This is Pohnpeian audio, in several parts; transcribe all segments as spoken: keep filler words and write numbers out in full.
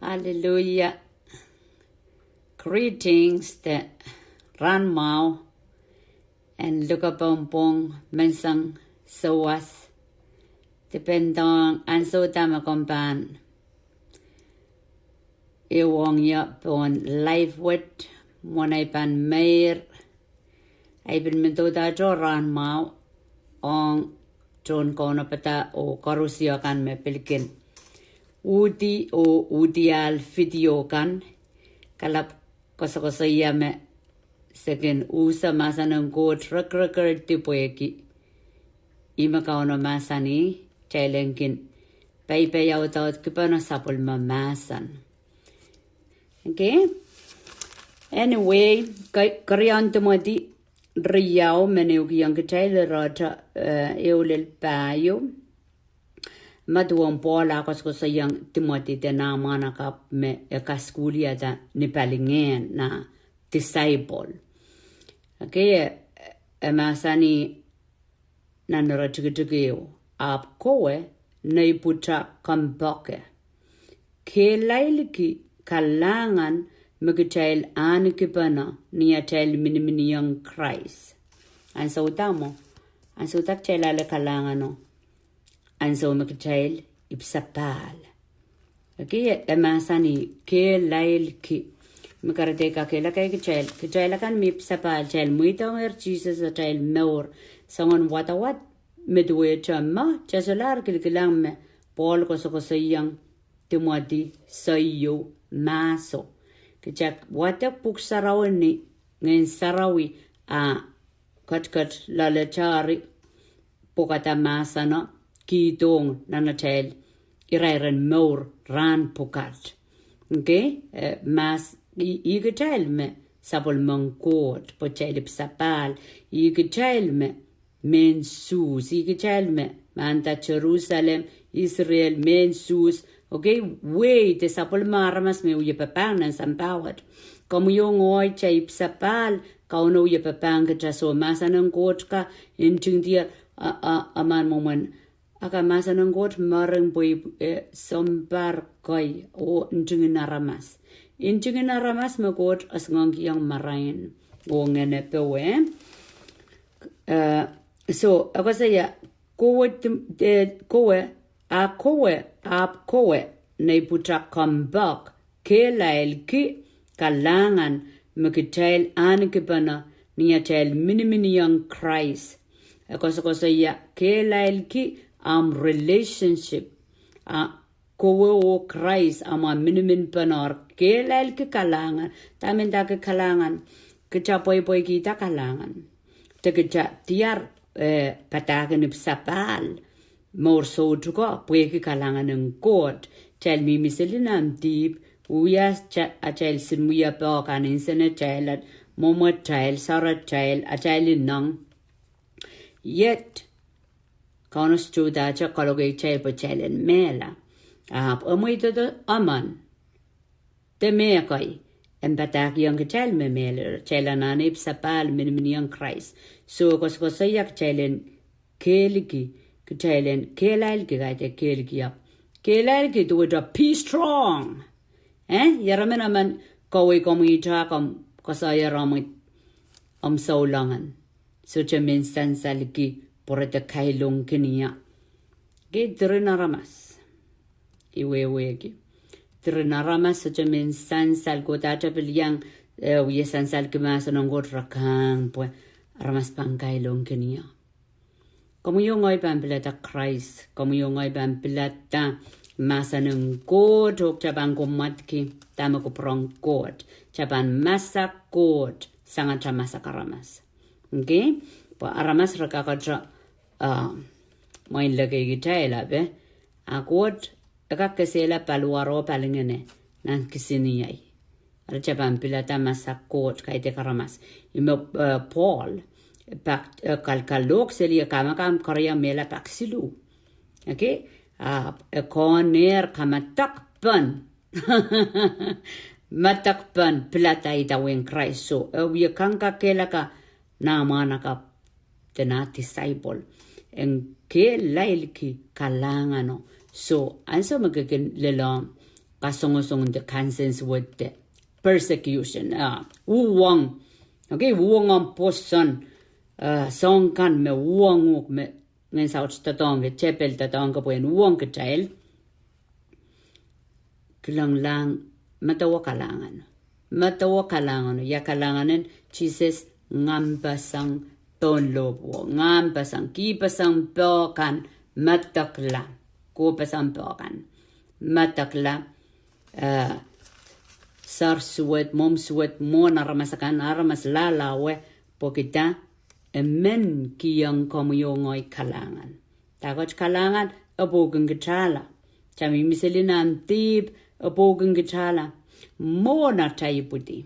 Hallelujah. Greetings de rahn mwahu, en lukepohnpwong, menseng, souwas. Depending ansou dahme komw pahn ehuong ie pohn live wet, mwein ei pahn meir, ei pil men doudato rahn mwahu ong tohn kaunopada oh koarusie kan me pil kin uhdi oh uhdiahl video kan, kalap koasokoasoia me se kin uhse mahsen en Koht rekereker dipwehki. Ih me Kauno mahsanih, kitail en kin peipeidaudaudkipene sapwellime mahsen. Okay. Anyway, ke-, keriaun Timoty riau me neukihong kitail irehte, eh, ehu lel pahieu. Ma duwen Pohl ah koasokoasoiong Timoty de nah mwahnakapw me e kasukuhlihada ni palingehn, nah disciple. Okay, e, e mahsanih nan ire tikitik ehu, ahpw kowe, nei pwutak kompoake, kehlailki kalahngan me kitail ahnekipene ni atail miniminiong Krais. Ansou da mwo, ansou da kitail ale kalahngano? Ansou me kitail ipwsapahl. Okay, e mahsanih kehlailki. Me kahrehda kakehlaka kitail, kitail akan me ipwsapahl, kitail mweidohngehr Sises atail mour, soangen wadawad me duwehte me kitail solahr kilkilang me Pohl koasokoasoiong Timoty soieu mahso. Kitail wadek Pwuhk Sarawi ni Ngehn Sarawi a ketiket loaletail pwukada mahseno, kihdohng nan atail irairen mour rahn pwukat. Okay, eh, mahs-, ih, ih kitail me sapwellimen Koht, pwe kitail ipwsapahl, ih kitail me mehn Suhs, ih kitail me mahnda Serusalem, Israel, mehn Suhs, okay, wehi de sapwellime aramas me wie papahng nan sampah wet. Komwi oh ngehi kitail ipwsapahl, Kauno wie papahng kitail, soh, mahsen en Koht ka ntingdier, a, a, emen mwomwen, a ka mahsen en Koht mering pwe, eh, sounpar kei oh ntingin aramas. Ntingin aramas me Koht esingekihong marain oh ngehn powe. Eh, soh, e koasoia, kowe, eh, kowe, a kowe, ahpw kowe, nei pwutak kompoak, kehlailki kalahngan me kitail ahnekipene ni atail miniminiong Krais. E koasokoasoia kehlailki amw relationship, a kowe oh Krais amwa miniminpene, kehlailki kalahngan. Dahme ndahki kalahngan? Kitail pweipweikihda kalahngan de kitail diar, eh, padahk en ipwsapahl, mour soutuko, pwehki kalahngan en Koht. Kitail mihmi sili nan dihp, wia atail, atail sin wiepe kan, nsenatail, mwomwatail, soaratail, atail ineng. Yet Kauno sohte uhdahte kaloke kitail pwe kitail en mehla. Ahpw e mweidohdo emen de mehkei en padahkihong kitail me mehlel, kitail anahne ipwsapahl, miniminiong Krais. Soh, e koasokoasoia kitail en kehliki, kitail en kehlailki, kaidehk kehliki, ahpw kehlailki duwehte be strong. Eh, ieremen emen kawei komwi, ihte komw koasoia omwi, omw souleng en sohte men sansalki pwe re de kailongkin ie. Kei diren aramas. I wehwehki, diren aramas sohte men sansal. Kohdahte pil iang, eh, wie sansalki mahsen en Koht, re kang pwe aramas pahn kailongkin ie. Komwi oh ngehi pahn pilada Krais, komwi oh ngehi pahn pilada mahsen en Koht, oh kitail pahn kommwadki dahme kupwuren Koht. Kitail pahn masak Koht sang atail masak aramas. Okay? Pwe aramas re kakete, ah, mwein lekei kitail ape, a Koht e kak kesehla paliwar oh palingehne nan kisiniei. Eri kitail pahn pilada masak Koht, kaidehk aramas. Ih me, eh, Pohl pak, eh, kalkalohk seli, e kamakam koaros mehla pak siluh. Okay? Ahpw e kohnehr kamadakpen, madakpen pilada idawehn Krais. Soh, e wie kangoange kakehlaka nah mwahnakapw de nah disciple en kehlailki kalahngano. Soh, ansou me ke kin lelohng kasongosong de kansensuwed de persecution, ah, uhwong. Okay, uhwong omw pwoson, ah, soahng kan me uhwong uhk me ngehn saut doadoahngki, tepel doadoahngki pwehn uhwong kitail. Kilenglahng, medewe kalahngan. Medewe kalahngan, ia kalahngan en Sises? Ngahn pasang pohn lohpwuo, ngahn pasang, kihpeseng poh kan, medekla, kohpeseng poh kan, medekla, eh, sar suwed, mwomw suwed, mwohn aramas akan, aramas lahlahwe, pwehki dah? E men kihong komwi oh ngehi kalahngan. Dahkot kalahngan? E pwoukin kitailla. Kitail mihmi seli nan dihp, e pwoukin kitailla. Mwohn atail ipwidi.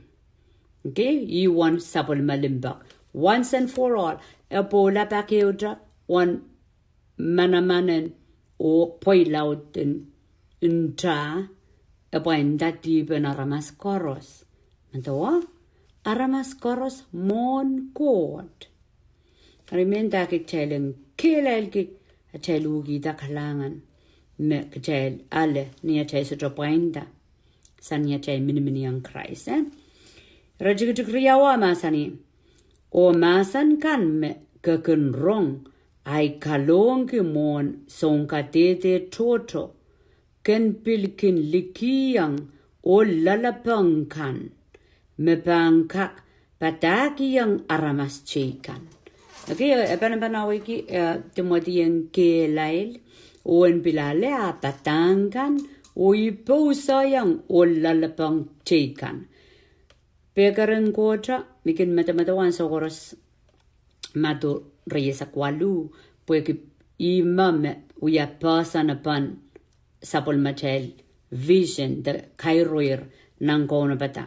Okay, ih uwen sapwellime limpoak. Once and for all, e pwoula pak ehute uwen manaman en oh pweilaud en nta, e pwainda dihpen aramas koaros. Medewe, aramas koaros mwohn Koht. Eri mendahki kitail en kehlailki atail uhkihda kalahngan me kitail ale ni atail sohte pwainda, sang ni atail miniminiong Krais, eh? Iretikitik riau mahsanih, oh mahsen kan me ke kin rong ahi kalohki mwohn sounkadehde tohto, ken pil kin likihong ohl loalopeng kan me pahn kak padahkihong aramas teikan. Okay, e pahn, pahn awehki, eh, Timoty en kehlail, oh en pil ale ah padahk kan, oh I pousohiong ohl loalopeng teikan. Pekeren Kohto, I kin medemedewe ansou koaros Madiu rieisek waluh, pwehki ihme me wia poahsoan pahn sapwellimatail vision de kairoir nan kaunopada.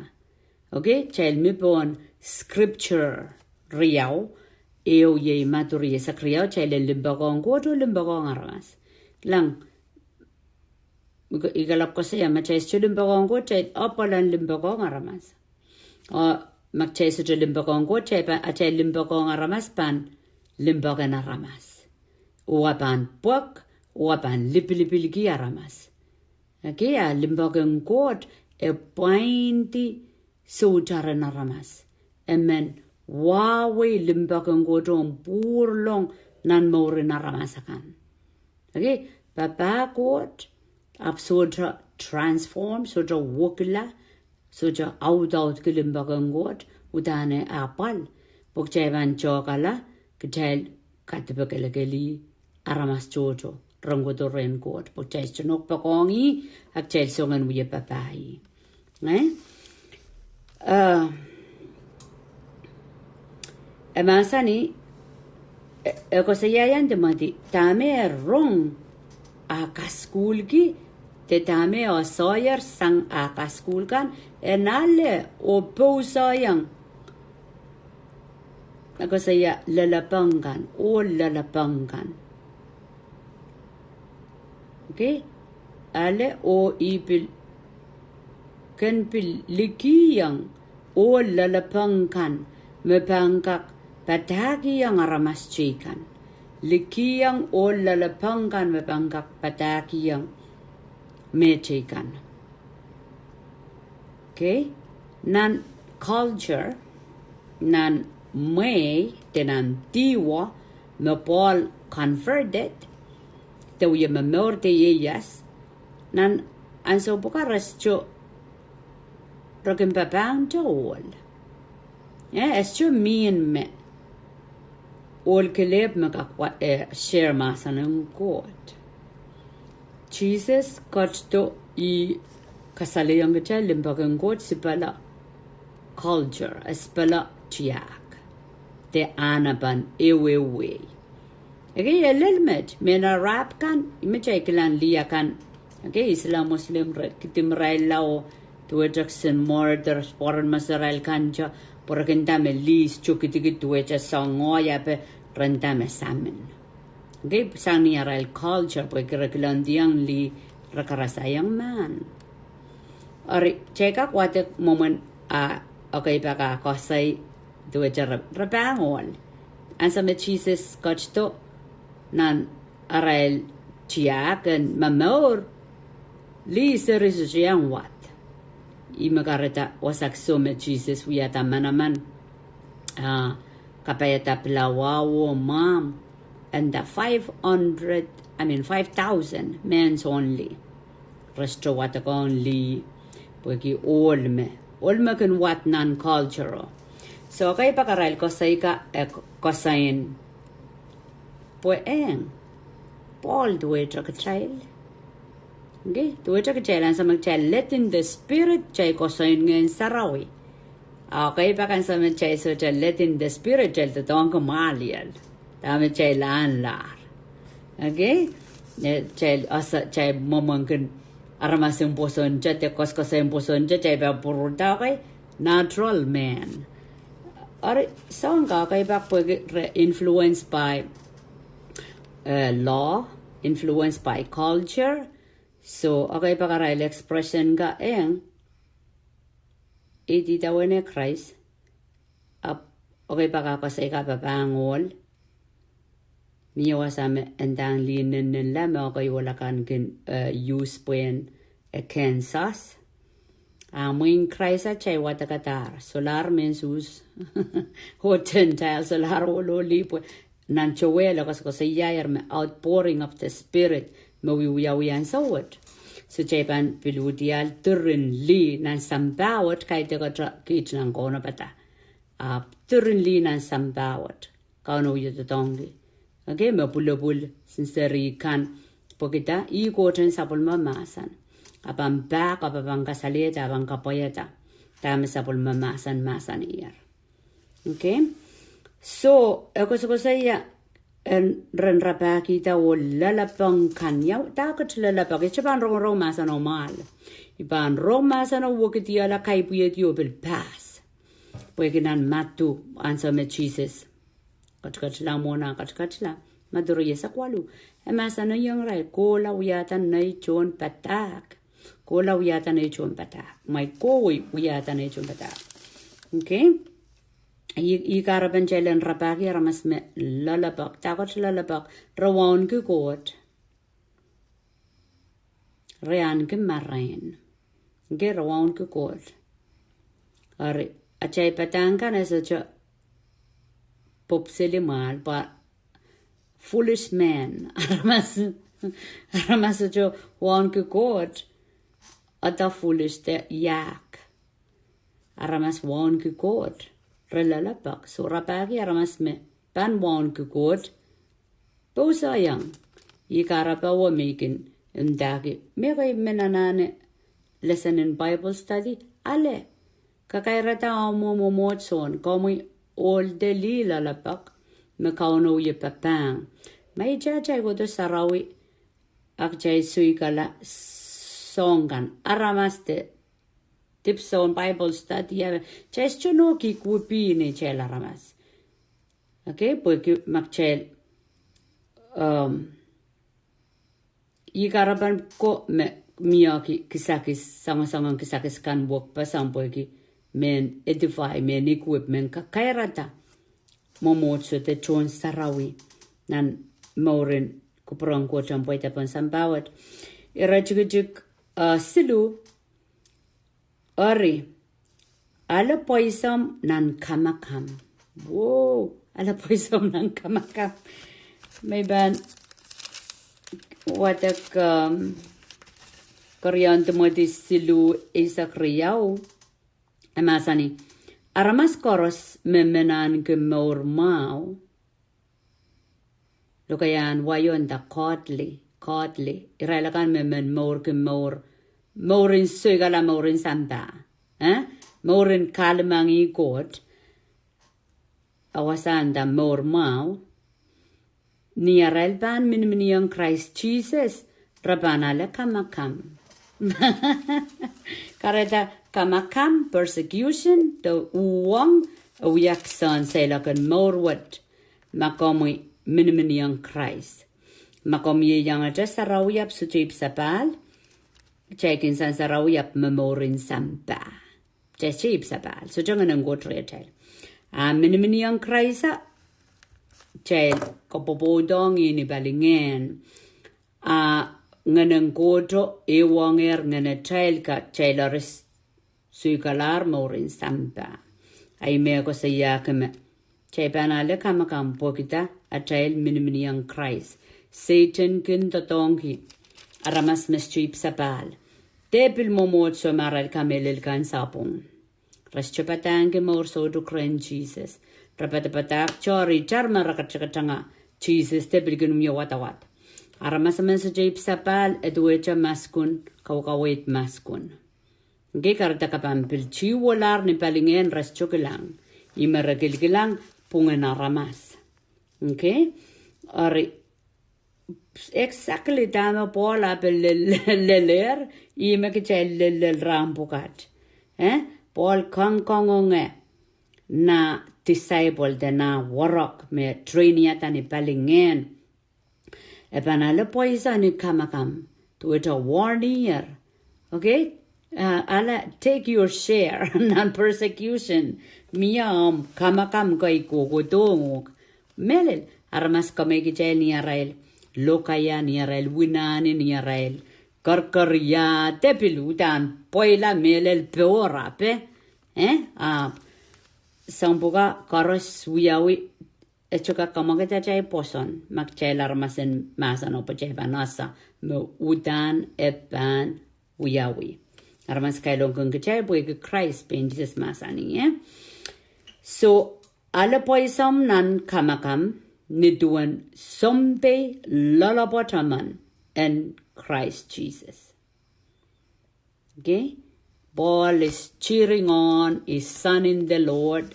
Okay, kitail mi pohn scripture riau, ehu iei Madiu rieisek riau, kitail en limpoakohng Koht oh limpoakohng aramas. Kilang, I kalap koasoia, ma kitail sohte limpoakohng Koht, kitail apwal en limpoakohng aramas. Oh ma kitail sohte limpoakohng Koht, kitail pahn, atail limpoakohng aramas pahn limpoaken aramas. Oh e pahn pwek, oh e pahn lipilipilki aramas. Okay, a limpoaken Koht e pwaindi soutaren aramas. E men wahwei limpoaken Koht oh pwuralong nan mouren aramas akan. Okay, papah Koht ahpw sohte transform, sohte wekila, sohte audaudki limpoaken Koht udahn e apwal. Pwe kitail pahn tohkala, kitail kadipekelekeli aramas tohto, ren kohdo rehn Koht, pwe kitail sohte nohk poakohng ih, a kitail songen wia papah ih. Eh? Eh, e mahsanih, e, e koasoiaiong Timoty, dahme e rong ah kasukuhlki, de dahme e soaier sang ah kasukuhl kan, en ale oh pousohiong, e koasoia loalopeng kan, ohl loalopeng kan. Okay? Ale oh I pil, ken pil likihong ohl loalopeng kan me pahn kak padahkihong aramas teikan. Likihong ohl loalopeng kan me pahn kak padahkihong me teikan. Okay? Nan culture, nan mwehi, de nan dihwo, me Paul converted, de wia momour de ieias, nan ansou pwukat re sohte, re kin papahngte ohl. Eh, e sohte mihmi me ohl kelehpw me kak wa, eh, share mahsen en Koht. Sises ketido ih kasalehiong kitail limpoaken Koht sipala culture, eh, sipala tiahk, de ahnepen ehuehu wehi. Okay, e lel met, mehn Arab kan, I men kitail kilang lih akan, okay, Islam, Muslim, re kidimwarailla oh duwehte kisin murder, pwoaren meserail kan te, pwe re kin nda me lih sohte kidikid duwehte soangen oah, ape re nda me samin. Okay, sang ni arail culture, pwehki re kilangdiong lih, re karasaiong mahn. Eri, kitail kak wadek mwomwen, ah, okay, pak ah koasoi duwehte re, re pahn ohl. Ansou me Sises ketido nan arail tiahk en momour, Lih seri sohte iang wad. Ih me kahrehda wasa kiso me Sises wiahda manaman, ah, kapaiada pilawa oh mwahmw, and the five hundred, I mean, five thousand men only. Re sohte wadekohng lih, pwehki ohl me, ohl me kin wad nan culture o. So, ekei pak arail koasoi ka, e, koasoin, pwe eng, Pohl duwehte kitail. Okei, duwehte kitail ansou me kitail led in the Spirit, kitail koasoin Ngehn Sarawi. A ekei pak ansou me kitail sohte led in the Spirit, kitail doadoahngki mwahliel. Dahme kitail ahnlahr. Okei? E, kitail ese, kitail mwomwen kin aramas en pwosonte, de koasoakoasoai en pwosonte, kitail pahn pwurda, okei? Natural man. Eri, soang ka, ekei pak pwehki re influenced by, eh, law, influenced by culture. So, ekei pak arail expression ka eng, e idawehn Krais, ahpw ekei pak ah koasoi ka papah ohl, mie wasa me e ndahng lih nennenla me ekei ohl akan kin, eh, use pwehn, eh, Kansas. A mwein Krais a kitail wadekadahr, solahr mehn Suhs oh Gentile, solahr ohl oh lih pwe nan Sohel e koasoakoasoiaier me outpouring of the Spirit me wiwiawi ansou wet. So kitail pahn pil uhdiahl diren lih nan sampah wet, kaidehkte kiht nan kaunopada. Ahpw diren lih nan sampah wet Kauno wie doadoahngki. Okei, me pwulopwul, sinseri kan, pwehkida ih Koht en sapwellime mahsen. A pahn pak, a pahn kasalehda, a pahn kapwaiada dahme sapwellime mahsen mahsaniher. Okei. So, e koasoakoasoia en ren rapahkihda oh loalopwohng kan. Ia, dahkot loalopwohng? Ihte pahn rongorong mahsen oh mwahl. I pahn rong mahsen oh wekidala, kaipwiedi oh pil pass. Pwehki nan Madiu, ansou me Sises katikatla mwohn ah katikatla, Madiu rieisek waluh, e mahsanihong irail, kohla wiahda nei tohnpadahk. Kohla wiahda nei tohnpadahk. Mwein kowe wiahda nei tohnpadahk. Okei. Ih, ih kahrepen kitail en rapahki aramas me loalopwohng. Dahkot loalopwohng? Re wauneki Koht. Re ahneki marain. Okei, re wauneki Koht. Eri, atail padahk kan e sohte pwopwseli mwahl, pwe foolish man. Aramas, aramas sohte wauneki Koht, ede foolish de iahk. Aramas wauneki Koht, re loalopwohng. So rapahki aramas me pahn wauneki Koht, pousoiong. Ih kahrepe me I kin ndahki, me kei me anahne lesson in Bible study, ale kakairada omw mwomwohdiso, komwi ohl de lih loalopwohng me Kauno wie papahng. Ma ihte atail kohdo sarawi, a kitail soikala soahng kan, aramas de dipwisoun Bible study, a kitail sohte nohk ikuwepih neitail aramas. Okei, pwehki ma kitail, um, ih kahrepen ko me mie ki-, kisakis, soangosoangen kisakis kan wekpeseng pwehki mehn edify, mehn equip, mehn kakairada mwomwohdiso de tohn sarawi nan mouren kupwuren Koht en pweida pohn sampah wet. Iretikitik, uh, siluh, eri, ale pweisomw nan kamakam. Woo, ale pweisomw nan kamakam. Me I pahn wadek, um, Keriaun Timoty siluh eisek riau. E mahsanih, aramas koaros me men ahneki mour mwahu, lokaiahn wai o nda godly, godly. Irail akan me men mourki mour, mouren soikala, mouren sampah, eh? Mouren kahlemengih Koht. A wasa nda mour mwahu. Ni arail pahn miniminiong Krais Sises, re pahn ale kamakam. Kahrehda kamakam, persecution, de uhwong, e wia kisehn seiloak en mour wet. Ma komwi miniminiong Krais. Ma komwi ieiangete sarawi ahpw sohte ipwsapahl, kitail kin sang sarawi ahpw momour en sampah. Kitail sohte ipwsapahl, sohte Ngehn en Koht rehtail. A miniminiong Krais, kitail kopwopwoudohng ih ni palingehn. A Ngehnen Kohto ehuongehr ngehnatail ka kitail ahpw soikalahr mouren sampah. Ahi me koasoiahki me kitail pahn ale kamakam pwehki atail miniminiong Krais. Sehdan kin doadoahngki aramas me sohte ipwsapahl. De pil mwomwohdiso me arail kamehlel kan sapwung. Re sohte padahngki mour soutuk rehn Sises. Re padapadahk sohte itar me re ketiket tanga Sises de pil kin wie wadawad. Aramas emen sohte ipwsapahl, e duwehte maskun, kaukaweid maskun. Ngehi kahrehda ke pahn pil tihwolahr ni palingehn re sohte kilang. Ih me re kilkilang pwungen aramas. Okay? Eri, exactly dahme Pohl ahpw lel-, lelehr, ih me kitail lellel rahn pwukat. Eh? Pohl kangoange nah disciple de nah warok me trainiada ni palingehn. E pahn ale pwaisang ni kamakam, duwehte warn-iher. Okay? Ah, ale take your share nan persecution. Mie omw kamakam kei kohkohdohng uhk. Mehlel, aramas kameik kitail ni arail lokaia, ni arail winahni, ni arail kerkeriah, de pil uhdahn pweila mehlel pohrape. Eh? Ah, soahng pwukat koaros wiawi, e sohte kak kamwakid atail pwoson, ma kitail aramas en mahseno pwe kitail pahn ese me uhdahn e pahn wiawi. Aramas kailongkin kitail pwehki Krais, pein Sises mahsanih, eh? So, ale pwaisang nan kamakam, ni duwen sounpei loalopwoat emen en Krais Sises. Okay? Paul is cheering on his son in the Lord.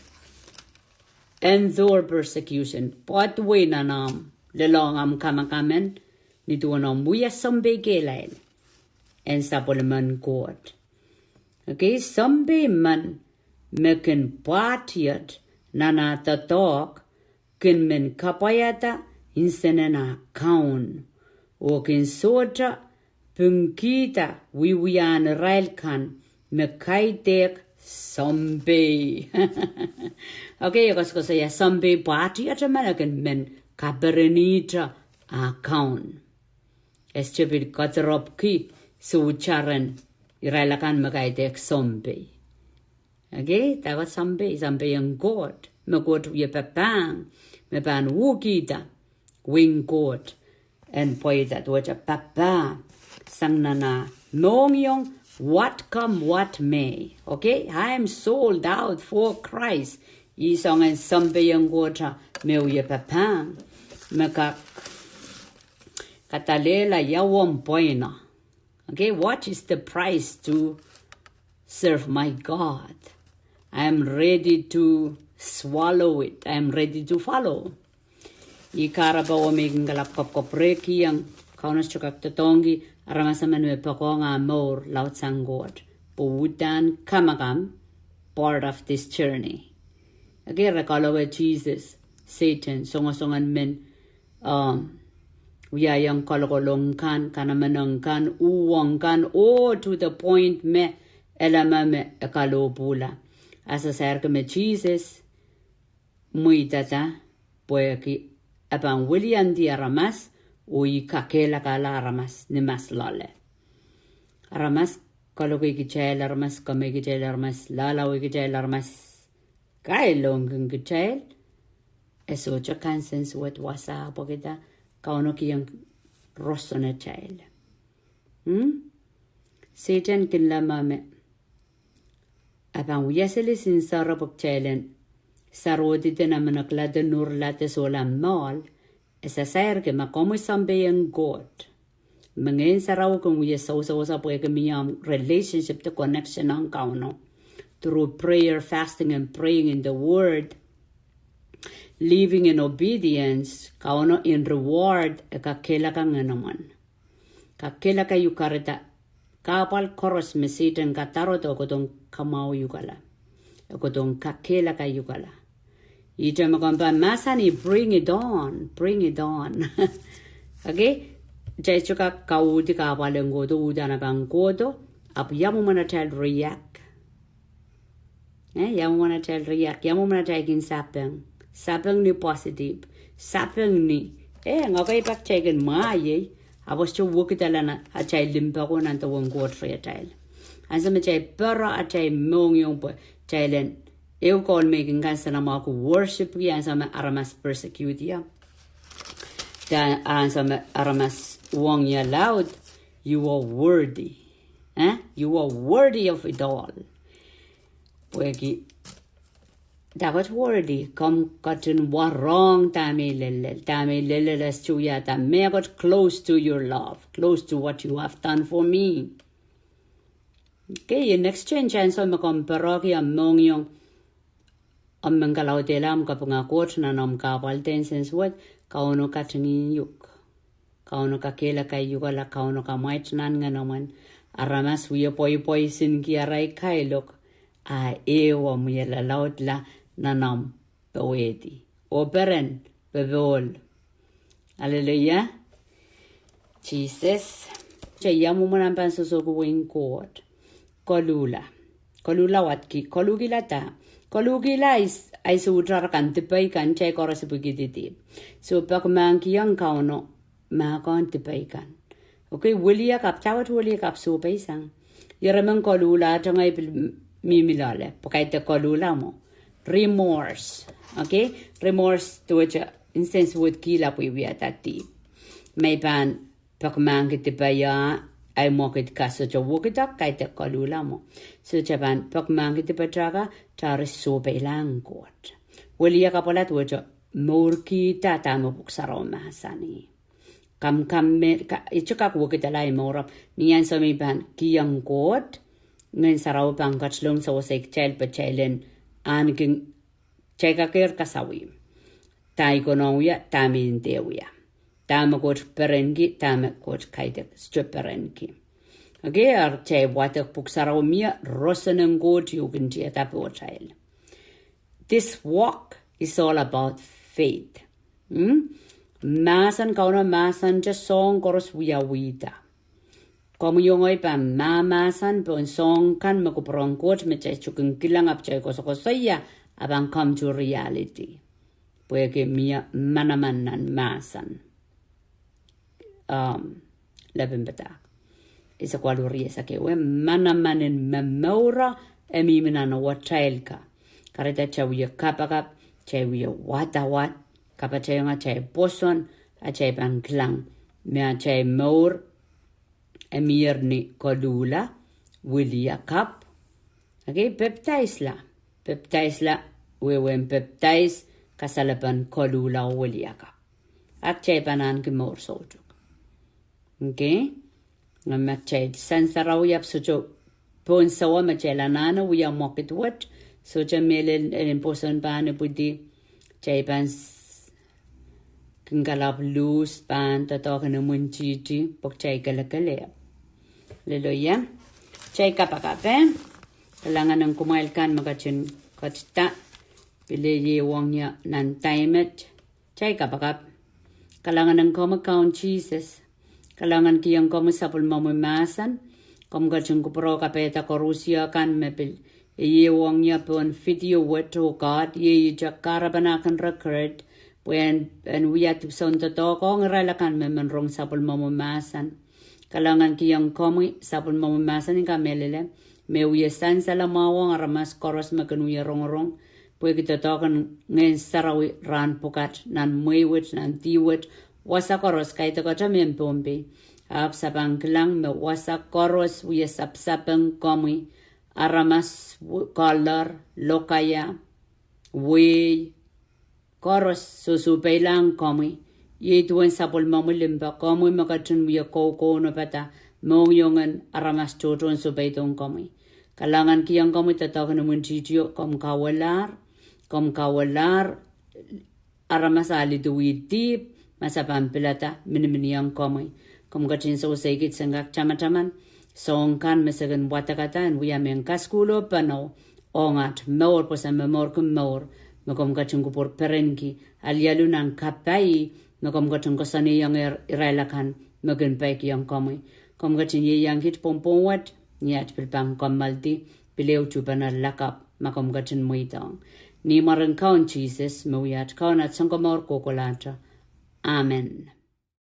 Endure persecution. Poaduwei nan omw lelohng omw kamakam en, ni duwen omw wia sounpei kehlail en sapwellimen Koht. Okay, sounpei men me kin pwahtiet nan ah doadoahk kin men kapwaiada nsenen ah kaun, oh kin sohte pingkihda wiewiahn irail kan me kaidehk sounpei. Okay, e koasokoasoia sounpei pwahtiet emen e kin men kaperenihte ah kaun. E sohte pil kadirepwki sohte ren irail akan me kaidehk sounpei. Okay, dahkot sounpei? Sounpei en Koht, me Koht wie papahng, me pahn uhkihda wehin Koht en pweida duwehte papah sang nan ah mohngiong, what come what may. Okay, I am sold out for Christ. Ih soangen sounpei en Koht me wie papahng, me kak kadalehla ia omw pweino. Okay, what is the price to serve my God? I am ready to swallow it. I am ready to follow. Ih kahrepe me I kin kalap kapwkapwurehkihong, Kauno sohte kak doadoahngki aramas emen me poakohng ah mour laudsang Koht, pwe uhdahn kamakam part of this journey. Okay, re kaloke Sises, Sehdan, songosongen men, um, wiahiong kalokolong kan, kanamenong kan, uhwong kan, oh to the point me e leme me e kalohpwuhla. A sairki me Sises mweidada pwehki e pahn wiliandi aramas, oh ih kakehlakahla aramas ni mas loale. Aramas kaloke kitail, aramas kameik kitail, aramas lahlahwei kitail, aramas kailongkin kitail, e sohte kansensuwed wasa pwehkida Kauno kihong roson atail. Sehdan kin leme me e pahn wia seli sinsaro pwe kitail en sarohdi de namenekla de nurla de sohla moal. E sairki ma komwi sounpei en Koht, me Ngehn Sarawi kin wie sewesewese pwehki mie omw relationship de connection ong Kauno through prayer, fasting and praying in the word, living in obedience, Kauno in reward e kakehlaka ngenomwen. Kakehlaka uhk, kahrehda kahpwal koaros me Sehdan kadarodo e kohdohng kamwahwiukala, e kohdohng kakehlaka uhkala. Ihte me komw pahn mahsanih, bring it on, bring it on. Okay? Kitail sohte kak kauhdi kahpwal en kohdo, uhdahn e pahn kohdo, ahpw ia mwomwen atail react? Eh, ia mwomwen atail react, ia mwomwen atail kin sapeng? Sapeng ni positive, sapeng ni, eh, ngoke pak kitail kin mwahngih, Ahpw sohte wekidala nan atail limpoak oh nan dewen Koht rehtail. Ansou me kitail pere atail mohngiong pwe kitail en ehu koul me I kin kansenamwahuki worship ki ansou me aramas persecute ie. Dan ansou me aramas uhwong ie laud, you are worthy. Eh? You are worthy of it all. Pwehki dahkot worthy, komw ketin warohng dahme I lellel, dahme I lellel e sohte wiahda mehkot close to your love, close to what you have done for me. Okay, in exchange, ansou me komw perehki omw mohngiong, omw men kalaudehla omw kapinga Koht nan omw kahpwal de nsensuwed, Kauno katingihong uhk. Kauno kakehlaka uhk, a Kauno kamwaiti nan ngenomwen. Aramas wie pweipwei nsenki arail kailok, a ehu omw wie lalaudla nan omw powehdi oh peren popohl. Aleluia. Sises. Kitail mwomwen ahpw pahn sohsohki wehin Koht. Koluhla. Koluhla wadki, koluhkihla da? Koluhkihla ahi, ahi sohte kan dipei kan, kitail koaros ipwikihdi dihp. Soh, peki mahkikihong Kauno mahkohn dipei kan. Okay, weliakapw, dahkot weliakapw sohpeisang. Ieremen koluhla aht ngehi pil mihmi loale, pwe kaidehk koluhla mwo. Remorse. Okay, remorse duwehte nsensuwedkihla pwe I wiahda dihp. Me I pahn peki mahkki dipe ia, ahi mwekid ka sohte wekidek, kaidehk koluhla mwo. Soh, kitail pahn peki mahkki dipe taka, kitail sohpeilahng Koht. Weliakapwala duwehte mourkihda dahme Pwuhk Sarawi mahsanih. Kamwkamw me, ka, I sohte kak wekidala ahi mour ahpw ni ansou me I pahn kihong Koht, Ngehn Sarawi pahn ketilong sewese kitail pwe kitail en ahneki, kitail kakehr kasawih. Dahme I konehng wia, dahme I dehr wia. Dahme Koht perenki, dahme Koht kaidehk sohte perenki. Okay, eri kitail wadek Pwuhk Sarawi mie roson en Koht uhkin tiada pohtail. This walk is all about faith. Hmm? Mahsen, Kauno mahsante soahng koaros wiawihda. Komwi oh ngehi pahn mahmahsen pohn soahng kan me kupwuren Koht me kitail sohte kin kilang ahpw kitail koasokoasoia, a pahn come to reality. Pwehki mie manaman nan mahsen. Um, lepin padahk. Eisek waluh, rieisek ehu, e manaman en momour e mihmi nan atail ka. Kahrehda kitail wie kapakap, kitail wie wadawad, kapatahiong atail pwoson, a kitail pahn kilang me atail mour e mier ni koluhla, weliakapw. Okay, pepdaisla. Pepdaisla, wehwehn pepdais, kasalepen koluhla oh weliakapw. A kitail pahn ahneki mour soutuk. Okay? Nge ma kitail sansarawi ahpw sohte pohn sawa me kitail anahne wia mwekid wet, sohte mehlel en pwoson pahn ipwidi, kitail pahn s-, kin kalapw luhs pahn doadoahk en imwintihti pwe kitail kelekelehpw. Aleluia. Kitail kapakap, eh? Kalahngan en kumwail kan me ketin ketida, pil ieiang ie nan time et. Kitail kapakap. Kalahngan en komwi Kaun Sises. Kalahngan kihong komwi sapwellimomwi mahsen. Komw ketin kupwure kapaiada koarusie kan me pil ieiang ie pohn video wet, oh God, iei ihte kahrepen aht kin record, pwe en, en wia dipwisoun doadoahk ong irail akan me men rong sapwellimomwi mahsen. Kalahngan kihong komwi sapwellimomwi mahsen, I kamehlele me wie sansal mwahu ong aramas koaros me kin wie rongorong, pwehki doadoahk en Ngehn Sarawi rahn pwukat nan mwehi wet, nan dih wet, wasa koaros, kaidehkte mehn Pohnpei. Ahpw se pahn kilang me wasa koaros wie sapsapeng komwi, aramas, w-, color, lokaia, wehi, koaros sohsohpeilahng komwi. Iei duwen sapwellimomwi limpoak, komwi me ketin wie koukounopada mohngiongen aramas tohto en sohpeidohng komwi. Kalahngan kihong komwi doadoahk en imwintihtio, komw kauwehlahr, komw kauwehlahr aramas a liduwih dihp, ma se pahn pilada miniminiong komwi. Komw ketin sewesei kit sen kak tamataman soahng kan me se kin wadekada en wia mehn kasukuhlo peno ong aht mour, pwe se momourki mour me komw ketin kupwur perenki, alialu nan kapai me komw ketin koasoanehiongehr irail akan me kin peikiong komwi. Komw ketin ieiang kit pwongpwong wet, ni aht pil pahn kommoaldi, pil ehu tuhpene lakapw ma komw ketin mweidohng. Ni mwaren Kaun Sises, me wia aht Kaun, aht Sounkomour kohkohlahte. Amen.